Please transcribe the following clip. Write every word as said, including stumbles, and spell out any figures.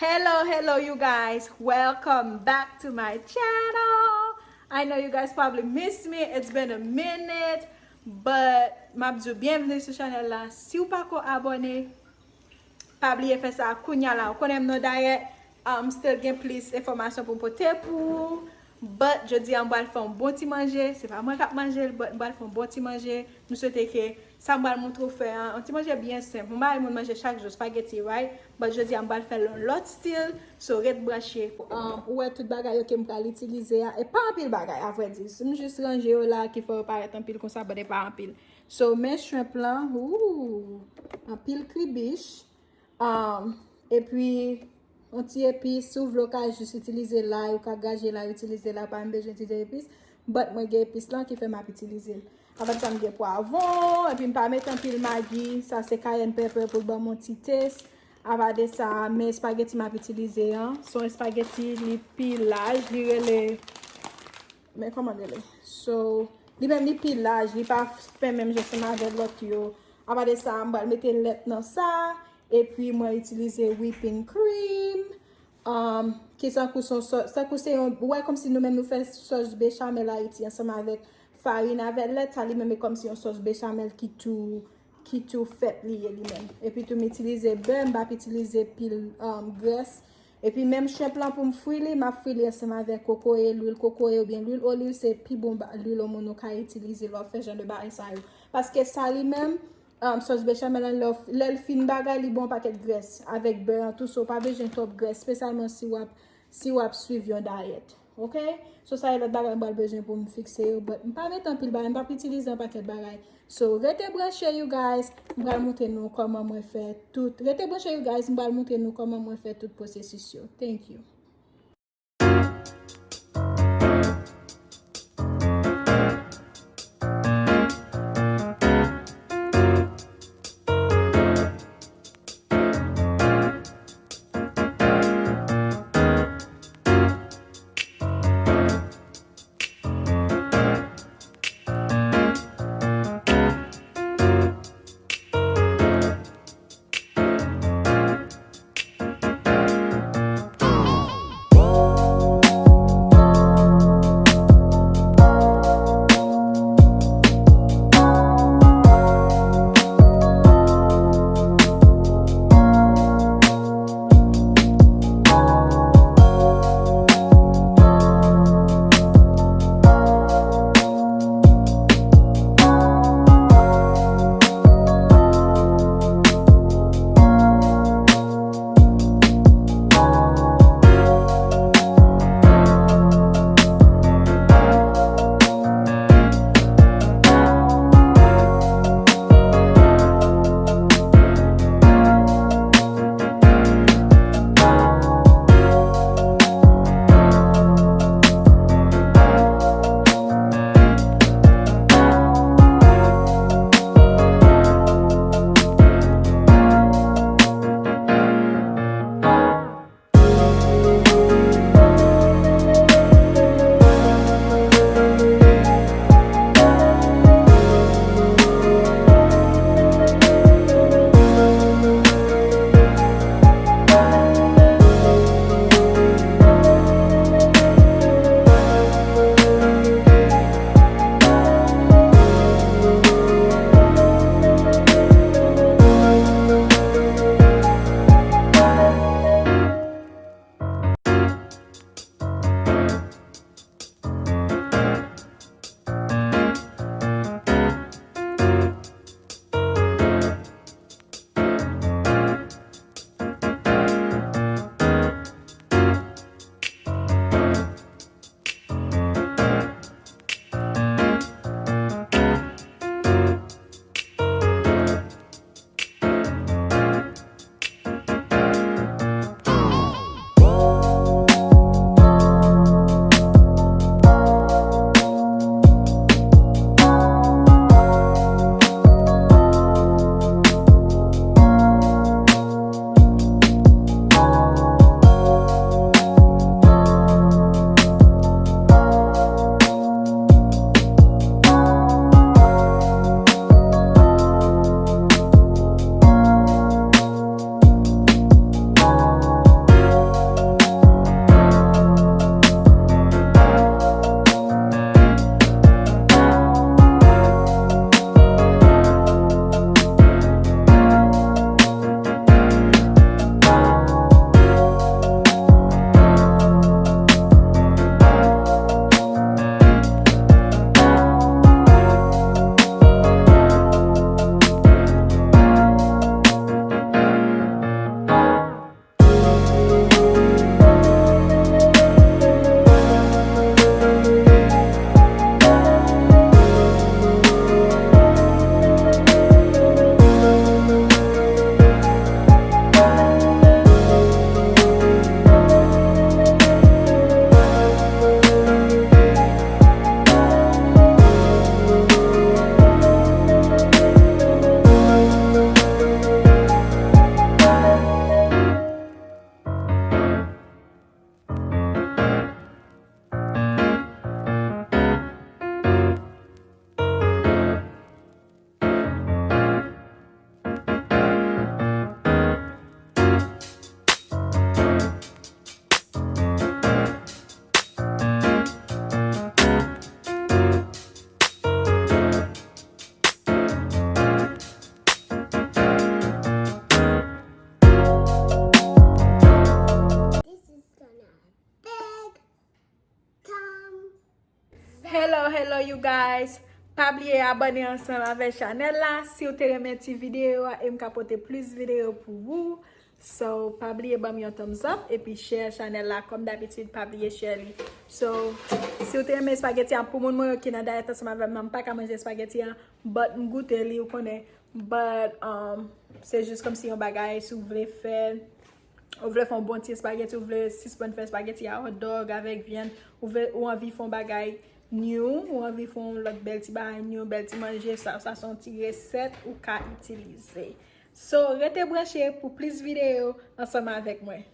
Hello, hello, you guys. Welcome back to my channel. I know you guys probably miss me. It's been a minute, but m ap di w byenvni sou chanèl la. Si w pako abòne, pa bliye fè sa kounya la. Ou konnen m nan dayè, um, still gen plis enfòmasyon pou m pote pou ou. But jodi a m pral fè yon bon ti manje. Se pa mwen k ap manje l, but m pral fè yon bon ti manje. M swete ke sa m pral montre w fè an, yon ti manje byen senp. Mwen bay moun manje chak jou, spaghetti, right? But jodi a m pral fè l yon lòt stil. So, ret branche. Um, ou wè tout bagay yo ke m pral itilize a. E pa anpil bagay, avrèdi. Si m jis ranje yo la ki fè yo parèt anpil konsa, but e pa anpil. So, men shrimp lan, ooh, anpil kribich. Um, epi, yon ti epis, si w vle, w ka jis itilize lay, ou ka graje lay, itilize lay, pa menm bezwen itilize epis. But mwen gen epis lan ki fè m ap itilize l. Apre sa, m gen pwavwon, epi m pa met anpil magi, sa se cayenne pepper pou l ban m yon ti taste. Apa de sa, men espageti m ap itilize an, se yon espageti li pi laj, li rele, men kòman l rele? So, li menm li pi laj, li pa fen menm jan ansanm avèk lòt yo. Apa de sa, m pral mete lèt nan sa, epi mwen itilize whipping cream, um, ki tankou se yon sòs, tankou se yon, ou wè kòmsi nou menm nou fè sòs bechamel Ayiti ansanm avèk farin avèk lèt, sa li menm e kòmsi yon sòs bechamel ki tou, ki tou fèt li ye li menm. Epi tou m itilize bè, m p ap itilize pil, um, grès. Epi menm shrimp lan pou m fri li, m ap fri li ansanm avèk kokoye, lwil kokoye oubyen lwil oliv, se pi bon ba-, lwil yon moun ou ka itilize lè w ap fè jan de bagay sa yo. Paske sa li menm, um, sòs bechamel lan, lè w f-, lè l fin bagay, li ba w yon pakèt grès avèk bè an tou, so w pa bezwen twòp grès, espesyalman si w ap, si w ap swiv yon dayèt. Oke? So sa e lòt bagay m pral bezwen pou m fikse yo, but m pa met anpil bagay, m p ap itilize yon pakèt bagay. So, rete branche, you guys. M pral montre nou kòman mwen fè tout. Rete branche, you guys. M pral montre nou kòman mwen fè tout pwosesis yo. Thank you. Guys, pa bliye abòne ansanm avèk chanèl la si w te renmen ti videyo a, e m ka pote plis videyo pou ou. So, pa bliye ban m yon thumbs up epi share chanèl la kòm dabitid, pa bliye share li. So, si w te renmen espageti a, pou moun mwen yo ki nan dayèt ansanm avè m nan, m pa ka manje espageti a, but m goute li, ou konnen. But um, se jis kòmsi yon bagay, si w vle fè, ou vle fè yon bon ti espageti, ou vle sispann fè espageti a hot dog avèk vyann, ou vle, ou anvi fè yon bagay new, ou anvi fè yon lòt bèl ti bagay new, bèl ti manje, sa, sa se yon ti resèt ou ka itilize. So, rete branche pou plis videyo ansanm avèk mwen.